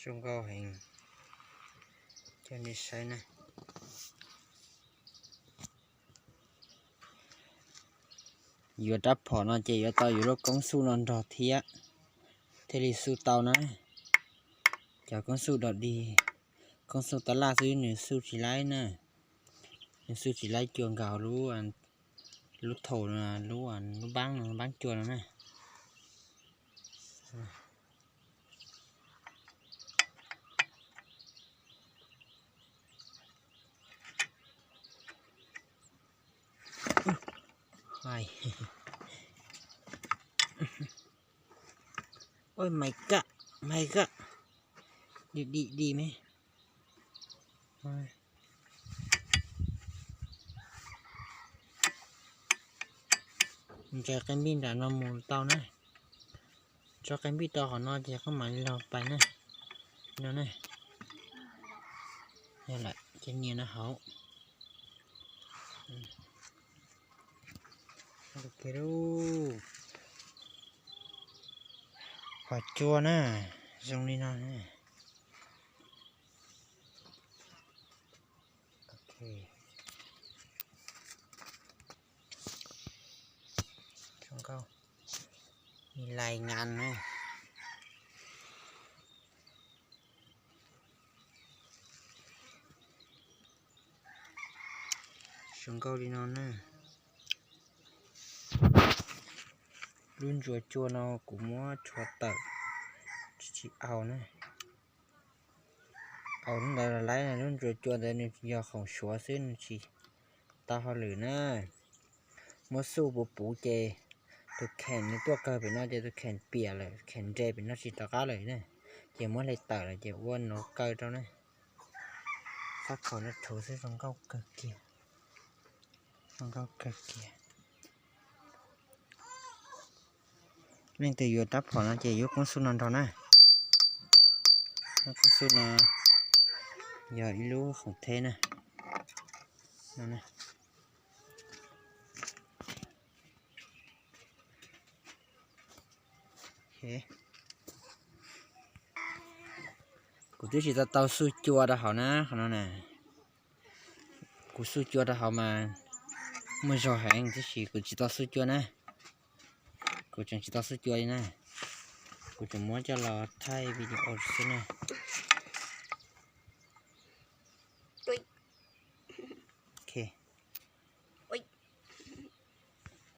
Zoo nkauj heev, coj nej saib na. Yuav rab phom no ces yuav tau yuav lub koob xuj no nrog thiab, thiaj li xuj tau na. Cov koob xuj dog dig, koob xuj tab laj xwb nws xuj tsis laib na. Nws xuj tsis laib cua nkaus lub, lub thaum, lub, lub npaab no, npaab cua no na. Ôi mày cạ, mày cạ. Đi, đi, đi mày. Ntsaws qe npij nram no mus tau na. Tso qe npij rau qhov no ces koj mam li los pais na. No na. Yog lawm ces nias no hauv. Qhov cua na, zoo li no. Zoo nkauj, lais ngas na. Zoo nkauj li no na. Lub ntsuas cua no kuv muab tshuav tawm, tsis, tsis au na. Au lub ntawd los laib, lub ntsuas cua ntawd nws yog khoom suav xwb, nws tsis tau hauj lwm na. Muab xuj puv puv ces tus kheem nws tuaj kawg pem no ces tus kheem piam lawm, kheem nres pem no tsis rov qab lawm na. Ces muab hle tawm lawm ces ua nov kaw rau na. Fab khaum no rhuv xwb, zoo nkauj kawg kiag. Zoo nkauj kawg kiag. Leej twg yuav rab phom no ces yuav koob xuj no nrog na. Koob xuj no yog ib lub khoom theb na. Kuv twb tsis tau tau xuj cua rau hauv na, qhov no na. Kuv xuj cua rau hauv mas muaj zog heev, tab sis kuv tsis tau xuj cua na. Kuv tseem tsis tau xuj cua li na. Kuv tseem muab coj los thaij video xwb na.